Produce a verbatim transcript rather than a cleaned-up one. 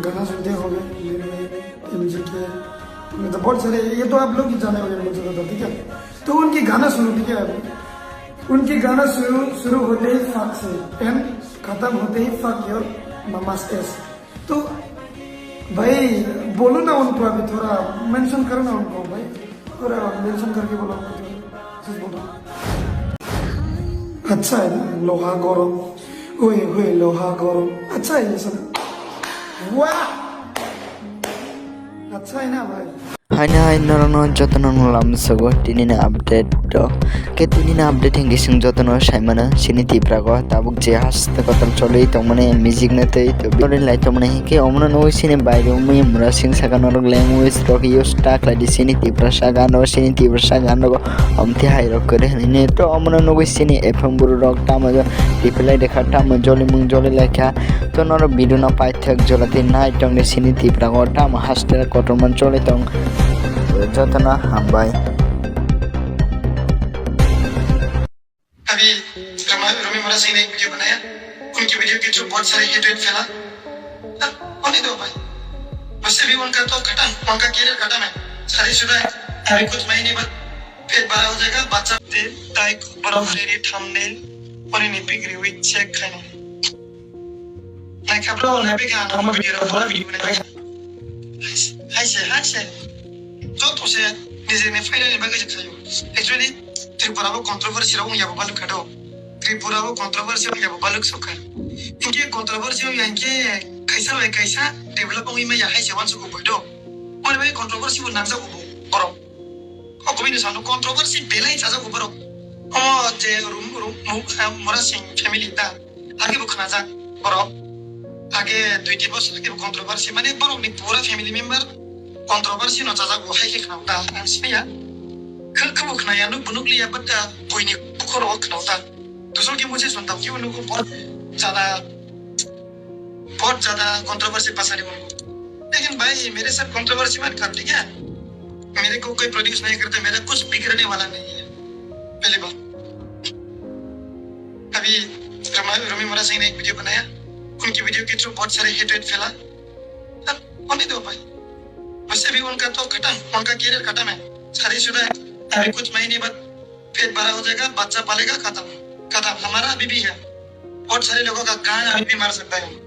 गाना सुनते होंगे, मेरे एमजीके, मतलब बहुत सारे, ये तो आप लोग ही जाने वाले मुझे बता, ठीक है? तो उनके गाना सुनो, ठीक है? उनके गाना शुरू शुरू होते ही फक से एंड खत्म होते ही फक योर ममास एस। तो भाई बोलो ना उनको, अभी थोड़ा मेंशन करो ना उनको भाई, थोड़ा मेंशन करके बोलो उनको, थोड़ा बोलो। अच्छा है ना लोहा गरम, ओए होए लोहा गरम, अच्छा है ये सब। वाह, अच्छा है ना भाई? Haino hai norokno jotono no lamsogo tinini update o. Khe tinini update hinkhe chwng jotono saimano chini Tiprago tabuk je haste kotor choli tongmani music no tei to bidori lai tongmani hinkhe omono nugwi chini bairumwi mura sing saka norok language rok use ta khlaidi chini Tiprasa gano chini Tiprasa gano omtwi hai rok kwrwi hinwi to omono nugwi chini F M buru rok tamo reply rekha tamo jolimung joli laikha. To norok video no paithak jora tei nai tongdi chini Tiprago tamo hostel kotorma choli tong. Jotono hambai. अभी रमा-, रमी मरा सिंह ने एक वीडियो बनाया, उनकी वीडियो के थ्रू बहुत सारे हेटरेड फैला। अब होने दो भाई, वैसे भी उनका तो खत्म, उनका करियर खत्म है, शादीशुदा है। अभी कुछ महीने बाद पेट बड़ा हो जाएगा, बच्चा दे, ताई खुद बड़ा हो जाएगी, थंबनेल, और इन्हें पिक रिव्यू चेक खाने। Naikha bro, naikha ang omo video rok pura video naikha. Hai se, hai se. Joto se nijeni phainani bagwi se khaio. Actually, Tripura o controversy rok wngya bo balwk kha do. Tripura o controversy wngya bo balwk sokha. Hinkhe controversy wngya hinkhe kaisa bai kaisa develop wngwi maya hai se wansukgo boi do. Mani bai controversy bo nangjago bo borok. O kubui ni salo controversy belai chajago borok. Omo je rum, rum, mu-, ha, Mura Singh family ta. Age bo khnajak borok. Age dui tin bosor age bo controversy. Mane borok ni pura family member controversy no chajago hai khe khna ta. Ang siya. Khe, khe bo khnaya nuk bunuk liya but, ah, buini bukhoro khna ta. Dusor ki mujhe sunta ki unuko bahut jada बहुत ज्यादा कंट्रोवर्सी फंसा रहे उनको। लेकिन भाई, मेरे साथ कंट्रोवर्सी मत कर, ठीक है? मेरे को कोई प्रोड्यूस नहीं करता, मेरा कुछ बिगड़ने वाला नहीं है, पहली बात। अभी रमा-, रमी मोरा सिंह ने एक वीडियो बनाया, उनकी वीडियो के थ्रू बहुत सारे हेटरेड फैला। अब होने दो भाई, वैसे भी उनका तो खत्म, उनका करियर खत्म है, शादीशुदा है। अभी कुछ महीने बाद पेट बड़ा हो जाएगा, बच्चा पालेगा, खत्म, खत्म। हमारा अभी भी है, बहुत सारे लोगों का गान अभी भी मार सकता है।